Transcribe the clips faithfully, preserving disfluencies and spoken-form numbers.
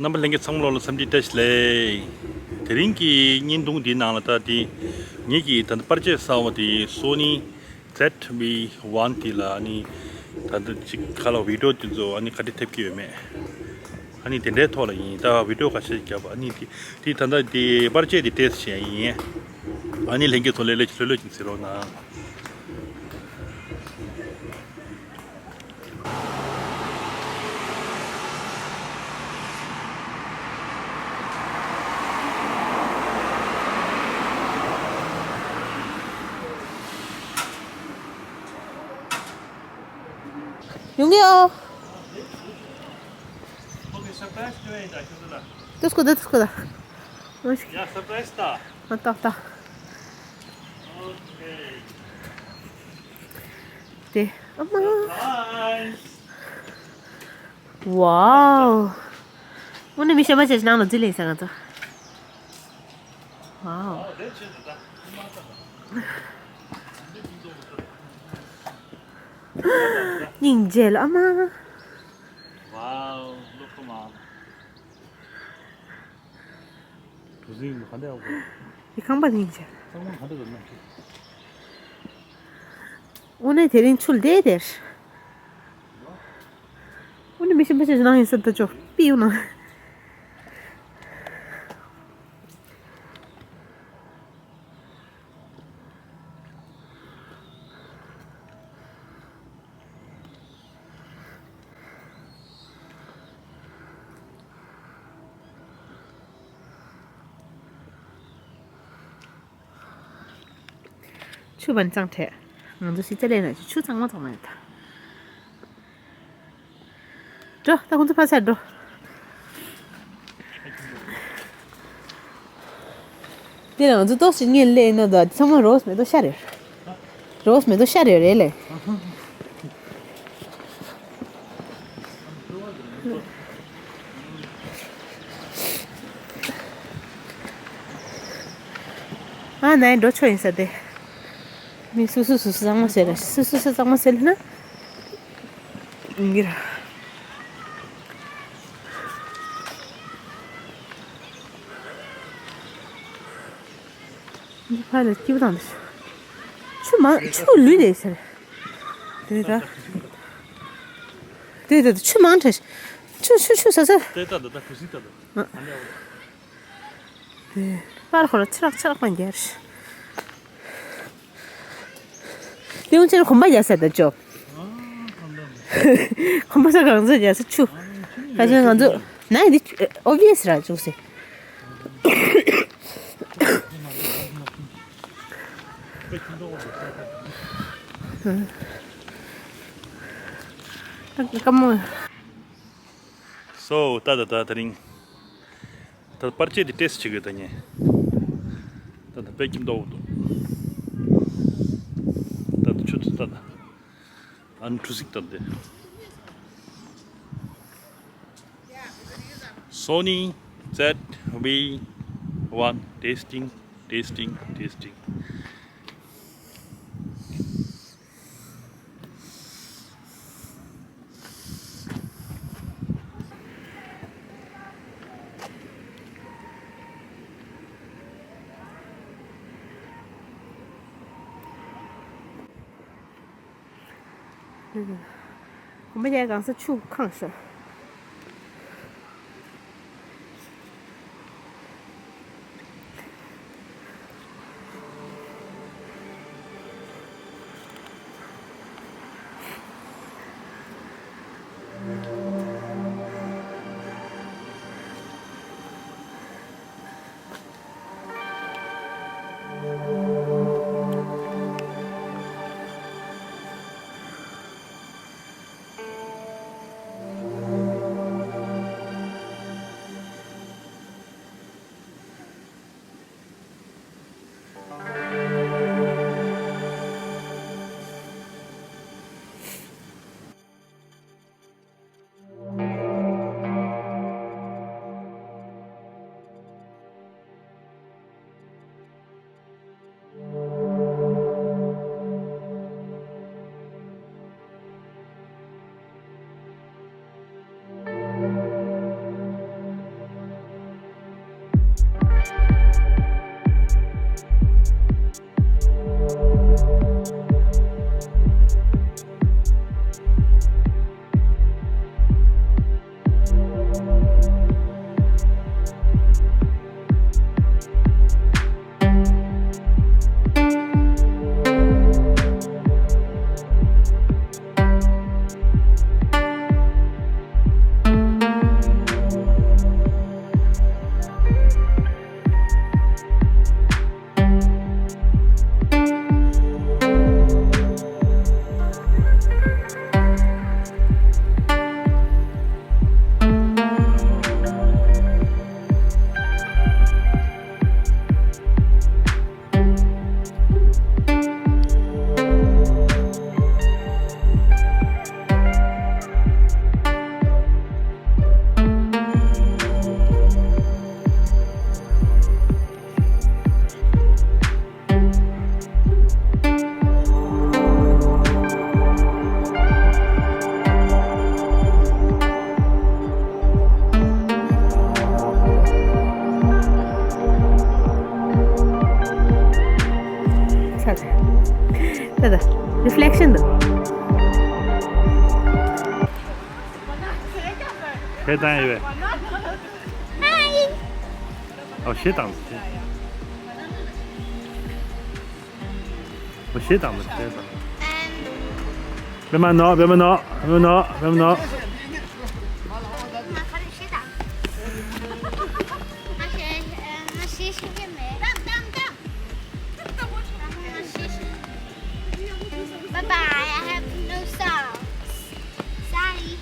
རྣམ་པ་ལྷན་རྒྱས་ཚང་མ་ལོ་ལ་འཚམས་འདྲི་བཀྲ་ཤིས་བདེ་ལེགས། དེ་རིང་གི་བརྙན་ཐུང་འདིའི་ནང་ལ་ད་དེ་ངེད་ཀྱིས་ད་ལྟ་པར་ཆས་བཟོས་པ་དེ་Sony Z V one དེ་ལ་ཨ་ནི་ད་ལྟ་ཅིག་ཁ་ལ་བི་ཌིའོ་དེ་ཚོ་ཨ་ནི་ག་འདྲ་ཐེབས་ཀྱི་ཡོད་མེད། ཨ་ནི་དེ་འདྲའི་ཐོག་ལ་ཡིན། ད་བི་ཌིའོ་ཁ་ཤས་བརྒྱབ་པ་ཨ་ནི་དེ་དེ་ད་ལྟ་དེ་པར་ཆས་དེ་ཊེ་སི་ཊི་བྱས་ཡིན། ཨ་ནི་ལྷན་རྒྱས་ཚོ་ལེ་ལེ་ལྷོད་ལྷོད་ཀྱིས་གཟིགས་རོགས་གནང་། ཡོང་གི་ཡོད། ཨོ་ཁེ། སར་པ་རའི་སི་ཅོ་ཡིན་ད་ཁྱོད་ཚོ་ལ། ཏུ་སྐུ་ད་ཏུ་སྐུ་ད། ཡ། སར་པ་རའི་སི་ད། ཨ་ཏག་ཏག། ཨོ་ཁེ། དེ་ཨ་མ། སར་པ་རའི་སི། ཝའོ། དངོས་གནས་མི་གཞན་པ་ཅིག་ནང་ལ་འཛུལ་ལེ་ས་ང་ཚོ། ཝའོ། སྙིང་རྗེ་ལ་ཨ་མ། ཝའོ། ལོ་ཁོ་མ། གྲུ་གཟིངས་ག་འདྲ་ཡོད་གི། འདི་ཁང་པ་སྙིང་རྗེ། ཚང་མ་ག་འདྲ་ཡོད་ན་ཁྱེད། དངོས་གནས་དེ་རིང་ཆུ་ལྡེ་དེར། དངོས་གནས་མི་ཤེས་མི་ཤེས་ནང་ཡིན་ས་ད་ཅོ་པི་ཡོང་ན། ཆུ་བན་གཙང་ཁྲལ། ང་ཚོ་སི་ཙ་ལས་ན་ཆུ་གཙང་མ་གཙང་མ་ཡོད་ད། འགྲོ། ད་ཁོང་ཚོ་ཕ་སར་འགྲོ། དེ་ལ་ང་ཚོ་ཏོག་ཙམ་ངས་སླེབས་ན་ད་ཚང་མ་རོས་མེ་ཏོག་ཤར་ཡོད། རོས་མེ་ཏོག་ཤར་ཡོད་རེད་ལེ། ཨ་ནའི་འགྲོ་ཆོག་ཡིན་ས་དེ། མི་སུ་སུ་སུ་སུ་གཙང་མ་བྱེད་ལ་སུ་སུ་སུ་གཙང་མ་བྱེད་ལ་ན། འགྱུར། འདི་ཕར་ལ་སྐྱིད་པོ་དང་འདི། ཆུ་མང་ཆུ་ལུད་ལས་ཟེར། དེ་ད། དེ་ད་ཆུ་མང་དྲགས། ཆུ་ཆུ་ཆུ་ཟ་ཟ། དེ་ད་ད་ད་གུ་སི་ད་ད། ཨ། ཨ་ནི་ཨོ། དེ། པར་ཁོ་ར་ཆི་རག་ཆི་རག་པ་འགྱེར། དེ་འུ་ཅེར་གོམ་པ་རྒྱག་ས་ད་ཅོ། གོམ་པ་ས་གང་ཚོད་རྒྱག་ས་ཆུ། ཁ་ཆེ་ང་ཚོ་ནའི་འདི་ཨོ་བི་ཡས་ར་བཅུག་སེ། ཀ་མོ། སོ་ད་ད་ད་དེ་རིང་། ད་པར་ཆས་དེ་ཊེ་སི་ཊི་བྱེད་དགོས་ད་ངས། ད་ད་དཔེ་ཁྱིམ་ཏོག་འདུག་ད་ད་ཆུ་ཚོད་ད་ད། ཨ་ནི་གྲུ་གཟིངས་ད་དེ། Sony Z V one testing testing testing. གོམ་པ་རྒྱག་གང་ས་ཆུ་ཁེངས་ཤག Reflection དུ། ཁྱེད་དང་ཡོད། ཨོ་ཤེས་དང་། ཨོ་ཤེས་དང་། ཤེས་དང་། བེ་མ་ནོ། བེ་མ་ནོ། བེ་མ་ནོ། བེ་མ་ནོ། Bye bye, I have no socks. Sorry.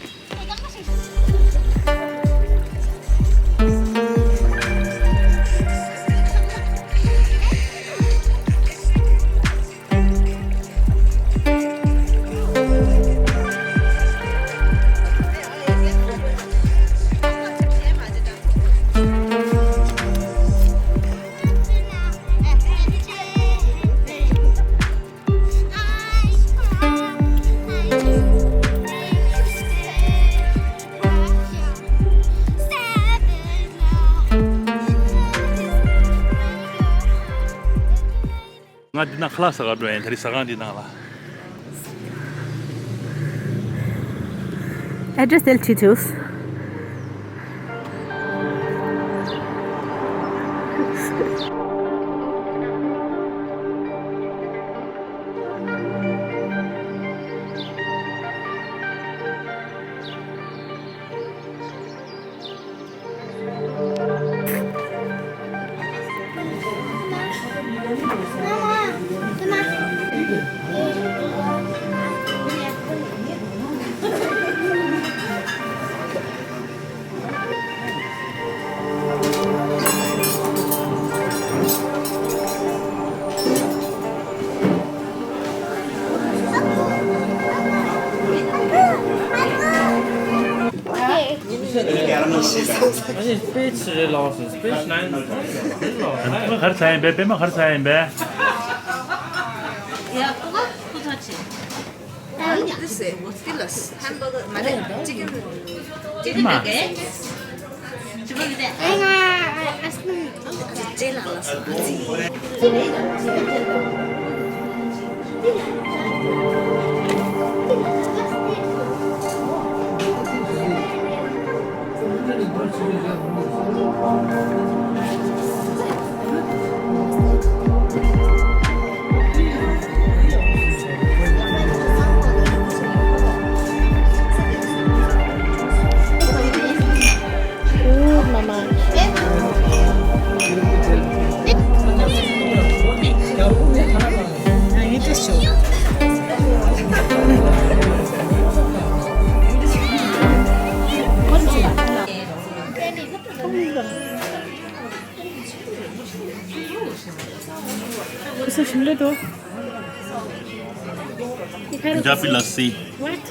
ང་འདི་ན་ཁ་ལག་ཟ་གར་འགྲོ་ཡིན། ད་རེས་ཟ་ཁང་འདི་ནང་ལ། Address དེ་ལ་བྲིས་ཐུབ། ཨ་ནི་སྤེ་ཆི་རེད་ལགས་སོ། སྤེ་ཆི་ནན་ལགས། ང་གར་ཚ་ཡིན་པས། པད་མ་གར་ཚ་ཡིན་པས། ཡ་ཀོ་ཀོ་ཐུག་ཐག་ཆེ། ཨ་ནི་དེ་སེ་དེ་ལ་ཧམ་བྷར་གར་མ་རེད། ཅི་ཀན་ཅི་ཀན་ནག་གེ། पंजाबी lassi. What?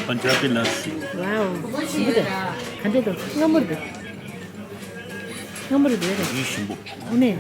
Punjabi lassi. Wow। འདི་ག་འདྲ་འདུག་སྔ་མོ་རེད། སྔ་མོ་རེད་འདུག་ཡིད་བཞིན་པོ། ཨོ་ནས།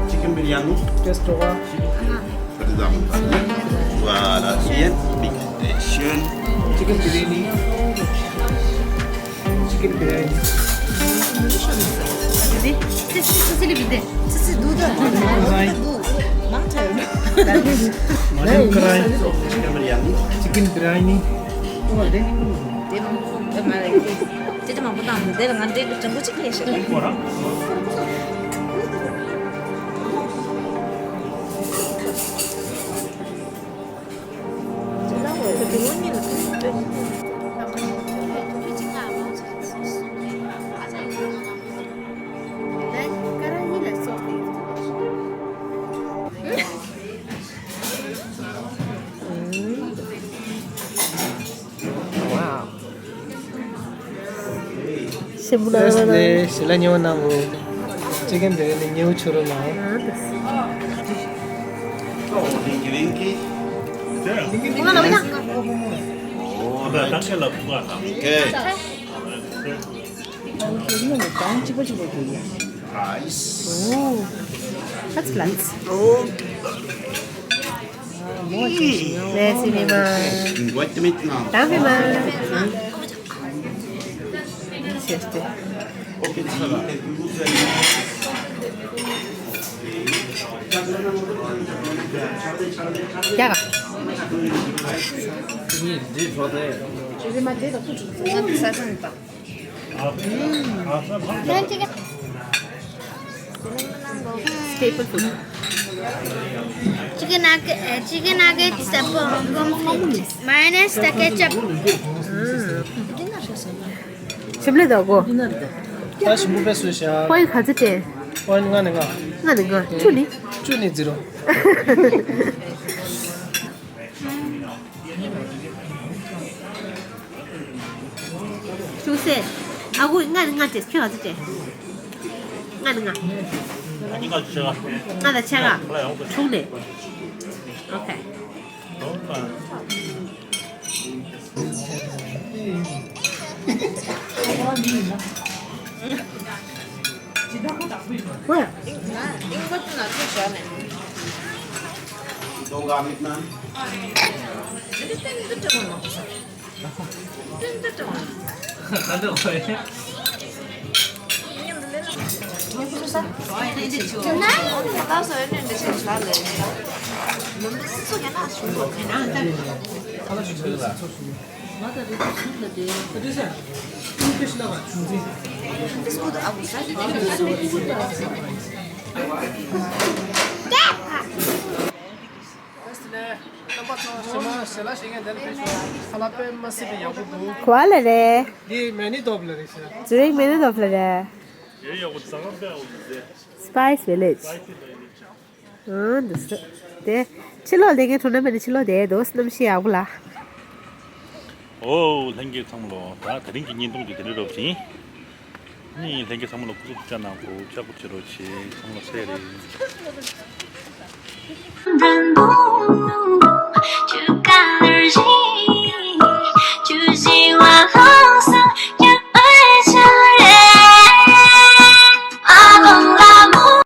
Chicken biryani. Just one. Voilà, bien. Chicken biryani. Chicken biryani. Chicken biryani. ལེས་ལེས་ཞལ་ལག་མཉེས་པོ་གནང་གོ། ཅི་གན་བེ་ནི་མཉེས་པོ་ཆུ་རུ་ལ། Okay. Nice. Oh, that's nice. Oh. Merci, Mima. What to make now? Thank you, Mima. Yes, yes. ཡག་ག Staple food. Chicken nugget, uh, chicken nugget, the pomfret, mayonnaise, the ketchup. ཞིམ་ལེ་དོ་གོ། ད་ཞིམ་པོ་པས་སུ་ཤ། པོ་ཡིན་ག་ཚོད་སྤྲད། པོ་ཡིན་ལྔ་ནས་ལྔ། ལྔ་ནས་ལྔ། བཅུ་ནི། བཅུ་ནི་ཛི་རོ། ཅུང་ཟད། ཨ་ཁུ་ལྔ་ནས་ལྔ་སྤྲད། ཁྱོད་ག་ཚོད་སྤྲད། ལྔ་ནས་ལྔ། ལྔ་དང་ཕྱེད་ཀ། ལྔ་དང་ཕྱེད་ཀ། དྲུག་ནས། Okay. ག་པར་ལ་རེད། འདི་མེ་ནི་ཏོབ་ལ་རེད་ཤག Zurich Mennendorf ལ་རེད། Spice Village. ཨང་། འདི་སུ། དེ། ཕྱི་ལོགས་དེ་ངའི་གྲོང་ན་མེད་ན་ཕྱི་ལོགས་དེ་དོ་གནམ་གཤིས་ཡག་པོ་ལ། ཨོ། ལྷན་རྒྱས་ཚང་མ་ལོ། ད་དེ་རིང་གི་བརྙན་ཐུང་དེ་དེ་འདྲ་རོབ་ཅིང་། ནི་ལྷན་རྒྱས་ཚང་མ་ལོ་སྐུ་གཟུགས་བཅའ་གནང་གོ། ལྕགས་པོ་བྱེད་རོགས་བྱེད། ཚང་མ་ལ་སེ་རེད།